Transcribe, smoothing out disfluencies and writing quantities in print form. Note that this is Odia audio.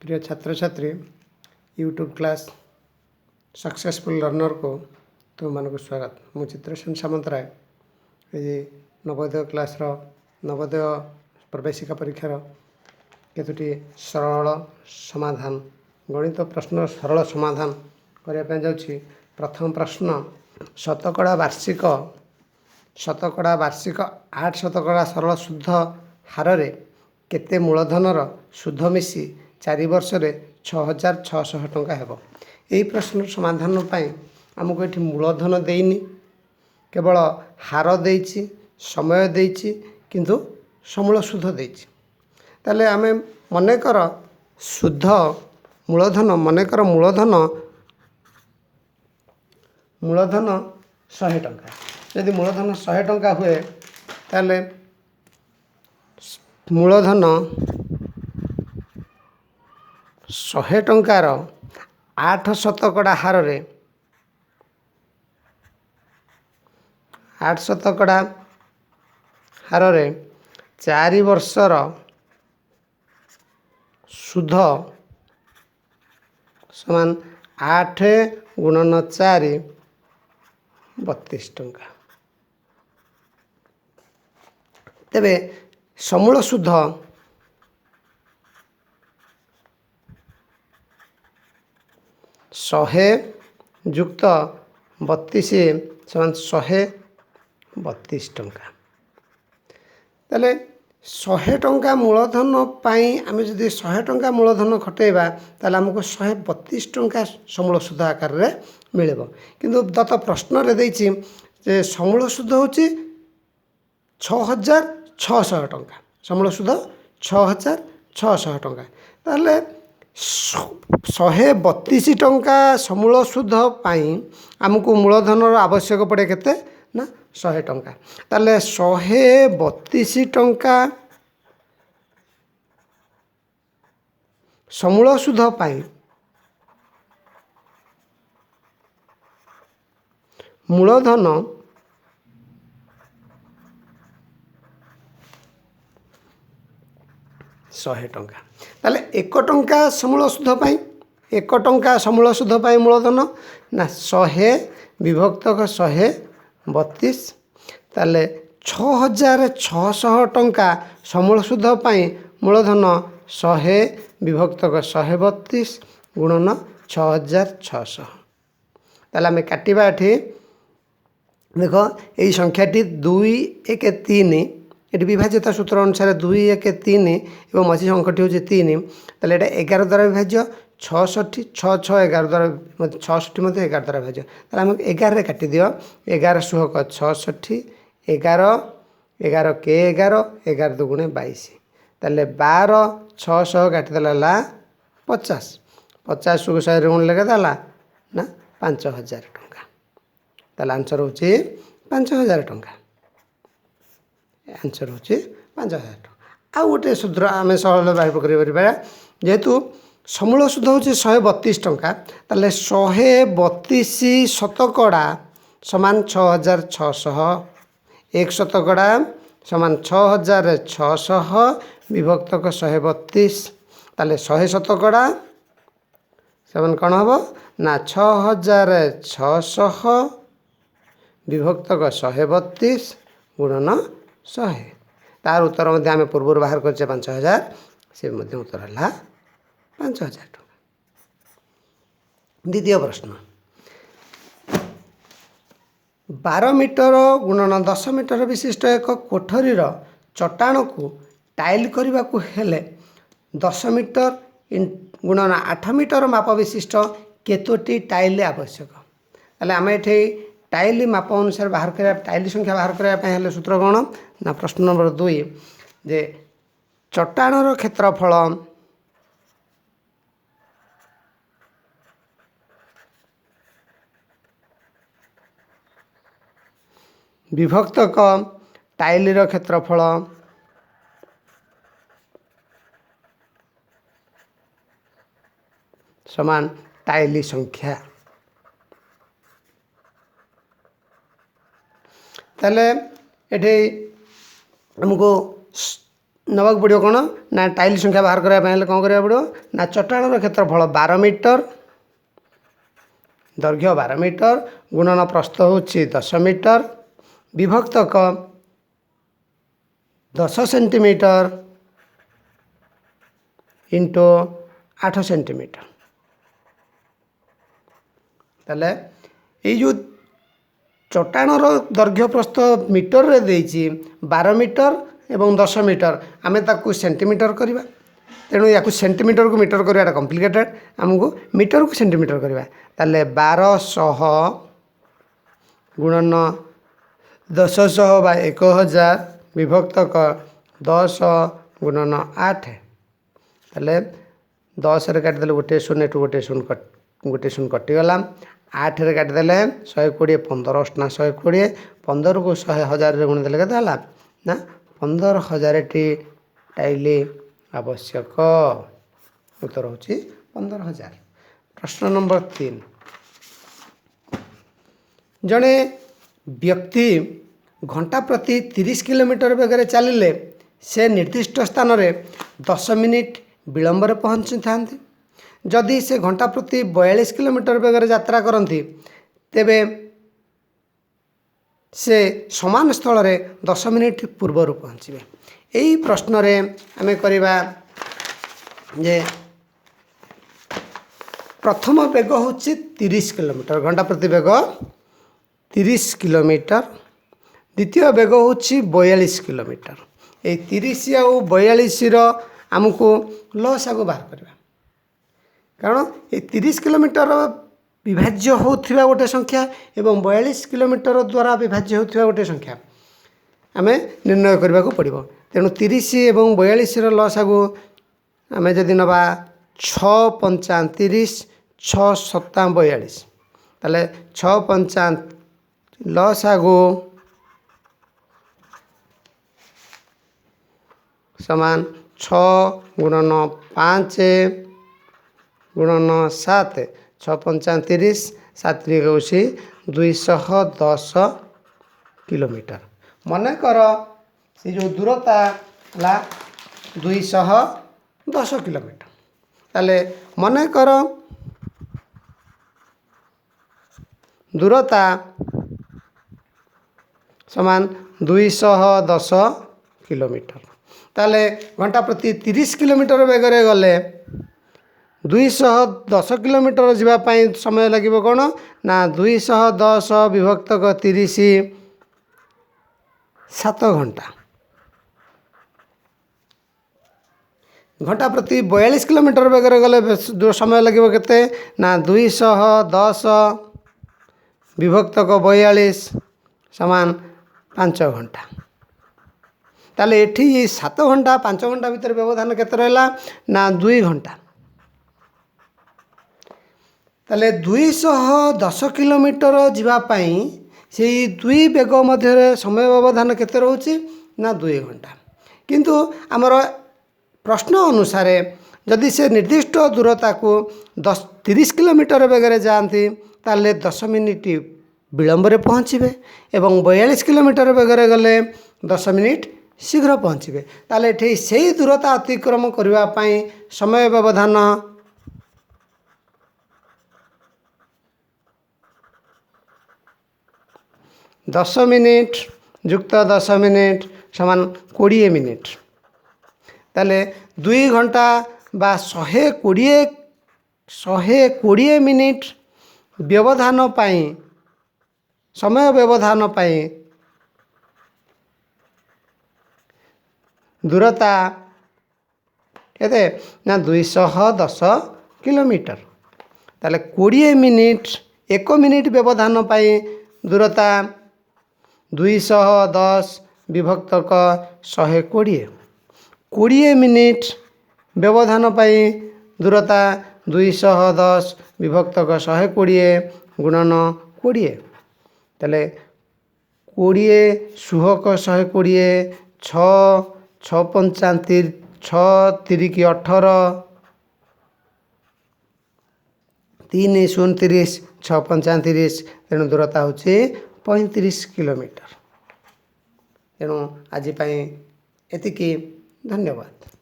ପ୍ରିୟ ଛାତ୍ରଛାତ୍ରୀ, ୟୁଟ୍ୟୁବ୍ କ୍ଲାସ୍ ସକ୍ସେସଫୁଲ୍ ଲର୍ଣ୍ଣରକୁ ତୁମମାନଙ୍କୁ ସ୍ୱାଗତ। ମୁଁ ଚିତ୍ରସେନ ସାମନ୍ତରାୟ ଏଇ ନବୋଦୟ କ୍ଲାସ୍ର ନବୋଦୟ ପ୍ରବେଶିକା ପରୀକ୍ଷାର କେତୋଟି ସରଳ ସମାଧାନ, ଗଣିତ ପ୍ରଶ୍ନର ସରଳ ସମାଧାନ କରିବା ପାଇଁ ଯାଉଛି। ପ୍ରଥମ ପ୍ରଶ୍ନ, ଶତକଡ଼ା ବାର୍ଷିକ 8 ଶତକଡ଼ା ସରଳ ସୁଧ ହାରରେ କେତେ ମୂଳଧନର ସୁଧ ମିଶି 4 ବର୍ଷରେ 6600 ଟଙ୍କା ହେବ? ଏହି ପ୍ରଶ୍ନର ସମାଧାନ ପାଇଁ ଆମକୁ ଏଠି ମୂଳଧନ ଦେଇନି, କେବଳ ହାର ଦେଇଛି, ସମୟ ଦେଇଛି, କିନ୍ତୁ ସମୂଳ ସୁଧ ଦେଇଛି। ତାହେଲେ ଆମେ ମନେକର ସୁଧ ମୂଳଧନ, ମନେକର ମୂଳଧନ 100 ଟଙ୍କା। ଯଦି ମୂଳଧନ 100 ଟଙ୍କା ହୁଏ, ତାହେଲେ ମୂଳଧନ 100 ଟଙ୍କାର 8 ଶତକଡ଼ା ହାରରେ, 8 ଶତକଡ଼ା ହାରରେ 4 ବର୍ଷର ସୁଧ ସମାନ 8 ଗୁଣନ 4 32 ଟଙ୍କା। ତେବେ ସମୂଳ ସୁଧ 100 ଯୁକ୍ତ 32 ସମାନ 132 ଟଙ୍କା। ତାହେଲେ 100 ଟଙ୍କା ମୂଳଧନ ପାଇଁ ଆମେ ଯଦି 100 ଟଙ୍କା ମୂଳଧନ ଖଟେଇବା, ତାହେଲେ ଆମକୁ 132 ଟଙ୍କା ସମୂଳ ସୁଧ ଆକାରରେ ମିଳିବ। କିନ୍ତୁ ଦତ୍ତ ପ୍ରଶ୍ନରେ ଦେଇଛି ଯେ ସମୂଳ ସୁଧ ହେଉଛି 6600 ଟଙ୍କା, ସମୂଳ ସୁଧ 6600 ଟଙ୍କା। ତାହେଲେ 132 ଟଙ୍କା ସମୂଳ ସୁଧ ପାଇଁ ଆମକୁ ମୂଳଧନର ଆବଶ୍ୟକ ପଡ଼େ କେତେ ନା 100 ଟଙ୍କା। ତାହେଲେ 132 ଟଙ୍କା ସମୂଳ ସୁଧ ପାଇଁ ମୂଳଧନ 100 ଟଙ୍କା। ତାହେଲେ 1 ଟଙ୍କା ସମୂଳ ସୁଧ ପାଇଁ, 1 ଟଙ୍କା ସମୂଳ ସୁଧ ପାଇଁ ମୂଳଧନ ନା 100 ବିଭକ୍ତକ 132। ତାହେଲେ 6600 ଟଙ୍କା ସମୂଳ ସୁଧ ପାଇଁ ମୂଳଧନ 100 ବିଭକ୍ତକ 132 ଗୁଣନ 6600। ତାହେଲେ ଆମେ କାଟିବା ଏଠି। ଦେଖ, ଏଇ ସଂଖ୍ୟାଟି 2 1 3, ଏଠି ବିଭାଜ୍ୟତା ସୂତ୍ର ଅନୁସାରେ 2 1 3 ଏବଂ ମଝି ଅଙ୍କଟି ହେଉଛି 3। ତାହେଲେ ଏଇଟା 11 ଦ୍ୱାରା ବିଭାଜ୍ୟ, 66, 6 6 11 ଦ୍ୱାରା, 66 ମଧ୍ୟ 11 ଦ୍ୱାରା ବିଭାଜ୍ୟ। ତାହେଲେ ଆମକୁ 11ରେ କାଟିଦିଅ। 11 ଷୋହକ 66, 11 11 କେ 11, 11 ଦୁଗୁଣେ 22। ତାହେଲେ 12 600 କାଟିଦେଲା ହେଲା 50, 50କୁ 100ରେ ଗୁଣିଲେ କେତେ ହେଲା ନା 5000 ଟଙ୍କା। ତାହେଲେ ଆନ୍ସର୍ ହେଉଛି 5000 ଟଙ୍କା। ଆନ୍ସର୍ ହେଉଛି 5000 ଟଙ୍କା। ଆଉ ଗୋଟେ ସୂତ୍ର ଆମେ ସରଳ ବାହାର କରିପାରିବା। ଯେହେତୁ ସମୂଳ ସୁଧ ହେଉଛି 132 ଟଙ୍କା, ତାହେଲେ 132 ଶତକଡ଼ା ସମାନ 6600, 1 ଶତକଡ଼ା ସମାନ 6600 ବିଭକ୍ତକ 132। ତାହେଲେ 100 ଶତକଡ଼ା ସମାନ କ'ଣ ହେବ ନା 6600 ବିଭକ୍ତକ 132 ଗୁଣନ 100। ତାର ଉତ୍ତର ମଧ୍ୟ ଆମେ ପୂର୍ବରୁ ବାହାର କରିଛେ 5000, ସେ ମଧ୍ୟ ଉତ୍ତର ହେଲା 5000 ଟଙ୍କା। ଦ୍ୱିତୀୟ ପ୍ରଶ୍ନ, 12 ମିଟର ଗୁଣନ 10 ମିଟର ବିଶିଷ୍ଟ ଏକ କୋଠରୀର ଚଟାଣକୁ ଟାଇଲ୍ କରିବାକୁ ହେଲେ 10 ମିଟର ଗୁଣନ 8 ମିଟର ମାପ ବିଶିଷ୍ଟ କେତୋଟି ଟାଇଲ୍ ଆବଶ୍ୟକ? ତାହେଲେ ଆମେ ଏଠି ଟାଇଲ୍ ମାପ ଅନୁସାରେ ବାହାର କରିବା, ଟାଇଲ୍ ସଂଖ୍ୟା ବାହାର କରିବା ପାଇଁ ହେଲେ ସୂତ୍ର କ'ଣ ନା ପ୍ରଶ୍ନ ନମ୍ବର 2, ଯେ ଚଟାଣର କ୍ଷେତ୍ରଫଳ ବିଭକ୍ତକ ଟାଇଲ୍ର କ୍ଷେତ୍ରଫଳ ସମାନ ଟାଇଲ୍ ସଂଖ୍ୟା। ତାହେଲେ ଏଠି ଆମକୁ ନେବାକୁ ପଡ଼ିବ କ'ଣ ନା ଟାଇଲ୍ ସଂଖ୍ୟା ବାହାର କରିବା ପାଇଁ ହେଲେ କ'ଣ କରିବାକୁ ପଡ଼ିବ ନା ଚଟାଣର କ୍ଷେତ୍ରଫଳ 12 ମିଟର, ଦୈର୍ଘ୍ୟ 12 ମିଟର ଗୁଣନ ପ୍ରସ୍ଥ ହେଉଛି 10 ମିଟର ବିଭକ୍ତକ 10 ସେଣ୍ଟିମିଟର ଇଣ୍ଟୁ 8 ସେଣ୍ଟିମିଟର। ତାହେଲେ ଏଇ ଯେଉଁ ଚଟାଣର ଦୈର୍ଘ୍ୟ ପ୍ରସ୍ଥ ମିଟରରେ ଦେଇଛି 12 ମିଟର ଏବଂ 10 ମିଟର, ଆମେ ତାକୁ ସେଣ୍ଟିମିଟର କରିବା। ତେଣୁ ୟାକୁ ସେଣ୍ଟିମିଟରକୁ ମିଟର କରିବାଟା କମ୍ପ୍ଲିକେଟେଡ଼, ଆମକୁ ମିଟରକୁ ସେଣ୍ଟିମିଟର କରିବା। ତାହେଲେ 1200 ଗୁଣନ 1000 ବା 1000 ବିଭକ୍ତକ 10 ଗୁଣନ 8। ତାହେଲେ 10ରେ କାଟିଦେଲେ ଗୋଟିଏ ଶୂନ, ଏଠୁ ଗୋଟିଏ ଶୂନ, ଗୋଟିଏ ଶୂନ କଟିଗଲା। 8ରେ କାଟିଦେଲେ 120, 15 ଅଷ୍ଟନା 120, 15କୁ 100 ହଜାରରେ ଗୁଣିଦେଲେ କେତେ ହେଲା ନା 15,000ଟି ଟାଇଲି ଆବଶ୍ୟକ। ଉତ୍ତର ହେଉଛି 15,000। ପ୍ରଶ୍ନ ନମ୍ବର 3, ଜଣେ ବ୍ୟକ୍ତି ଘଣ୍ଟା ପ୍ରତି 30 କିଲୋମିଟର ବେଗରେ ଚାଲିଲେ ସେ ନିର୍ଦ୍ଦିଷ୍ଟ ସ୍ଥାନରେ 10 ମିନିଟ୍ ବିଳମ୍ବରେ ପହଞ୍ଚିଥାନ୍ତି। ଯଦି ସେ ଘଣ୍ଟା ପ୍ରତି 42 କିଲୋମିଟର ବେଗରେ ଯାତ୍ରା କରନ୍ତି ତେବେ ସେ ସମାନ ସ୍ଥଳରେ 10 ମିନିଟ୍ ପୂର୍ବରୁ ପହଞ୍ଚିବେ। ଏହି ପ୍ରଶ୍ନରେ ଆମେ କରିବା ଯେ ପ୍ରଥମ ବେଗ ହେଉଛି 30 କିଲୋମିଟର, ଘଣ୍ଟା ପ୍ରତି ବେଗ 30 କିଲୋମିଟର। ଦ୍ୱିତୀୟ ବେଗ ହେଉଛି 42 କିଲୋମିଟର। ଏଇ 30 ଆଉ 42ର ଆମକୁ ଲସାଗୁ ବାହାର କରିବା, କାରଣ ଏଇ 30 କିଲୋମିଟର ବିଭାଜ୍ୟ ହେଉଥିବା ଗୋଟେ ସଂଖ୍ୟା ଏବଂ 42 କିଲୋମିଟର ଦ୍ୱାରା ବିଭାଜ୍ୟ ହେଉଥିବା ଗୋଟେ ସଂଖ୍ୟା ଆମେ ନିର୍ଣ୍ଣୟ କରିବାକୁ ପଡ଼ିବ। ତେଣୁ 30 ଏବଂ 42ର ଲସାଗୁ ଆମେ ଯଦି ନେବା 6 ପଞ୍ଚା 30, 6 ସତା 42, ତାହେଲେ 6 ପଞ୍ଚା ଲସାଗୁ ସମାନ 6 ଗୁଣନ 5 ଗୁଣନ 7, 6 ପଞ୍ଚା 30, 7 21, 210 କିଲୋମିଟର। ମନେକର ସେ ଯେଉଁ ଦୂରତା ହେଲା 210 କିଲୋମିଟର, ତାହେଲେ ମନେକର ଦୂରତା ସମାନ 210 କିଲୋମିଟର। ତାହେଲେ ଘଣ୍ଟା ପ୍ରତି 30 କିଲୋମିଟର ବେଗରେ ଗଲେ 210 କିଲୋମିଟର ଯିବା ପାଇଁ ସମୟ ଲାଗିବ କ'ଣ ନା 210 ବିଭକ୍ତକ 30, 7 ଘଣ୍ଟା। ଘଣ୍ଟା ପ୍ରତି 42 କିଲୋମିଟର ବେଗରେ ଗଲେ ସମୟ ଲାଗିବ କେତେ ନା 210 ବିଭକ୍ତକ 42 ସମାନ 5 ଘଣ୍ଟା। ତାହେଲେ ଏଠି 7 ଘଣ୍ଟା 5 ଘଣ୍ଟା ଭିତରେ ବ୍ୟବଧାନ କେତେ ରହିଲା ନା 2 ଘଣ୍ଟା। ତାହେଲେ 210 କିଲୋମିଟର ଯିବା ପାଇଁ ସେଇ ଦୁଇ ବେଗ ମଧ୍ୟରେ ସମୟ ବ୍ୟବଧାନ କେତେ ରହୁଛି ନା 2 ଘଣ୍ଟା। କିନ୍ତୁ ଆମର ପ୍ରଶ୍ନ ଅନୁସାରେ ଯଦି ସେ ନିର୍ଦ୍ଦିଷ୍ଟ ଦୂରତାକୁ 30 କିଲୋମିଟର ବେଗରେ ଯାଆନ୍ତି ତାହେଲେ 10 ମିନିଟ୍ ବିଳମ୍ବରେ ପହଞ୍ଚିବେ ଏବଂ 42 କିଲୋମିଟର ବେଗରେ ଗଲେ 10 ମିନିଟ୍ ଶୀଘ୍ର ପହଞ୍ଚିବେ। ତାହେଲେ ଏଠି ସେଇ ଦୂରତା ଅତିକ୍ରମ କରିବା ପାଇଁ ସମୟ ବ୍ୟବଧାନ 10 ମିନିଟ୍ ଯୁକ୍ତ 10 ମିନିଟ୍ ସମାନ 20 ମିନିଟ୍। ତାହେଲେ 2 ଘଣ୍ଟା ବା 120 ମିନିଟ୍ ବ୍ୟବଧାନ ପାଇଁ, ସମୟ ବ୍ୟବଧାନ ପାଇଁ ଦୂରତା କେତେ ନା 210 କିଲୋମିଟର। ତାହେଲେ 20 ମିନିଟ୍, 1 ମିନିଟ୍ ବ୍ୟବଧାନ ପାଇଁ ଦୂରତା 210 ବିଭକ୍ତକ 120, 20 ମିନିଟ୍ ବ୍ୟବଧାନ ପାଇଁ ଦୂରତା 210 ବିଭକ୍ତକ 120 ଗୁଣନ 20। ତାହେଲେ 20 ଷୋହକ 120, 6 6 ପଞ୍ଚା 6 ତିରିକି 18, 3 0 30, 6 ପଞ୍ଚା 30, ତେଣୁ ଦୂରତା ହେଉଛି 35 କିଲୋମିଟର। ତେଣୁ ଆଜି ପାଇଁ ଏତିକି। ଧନ୍ୟବାଦ।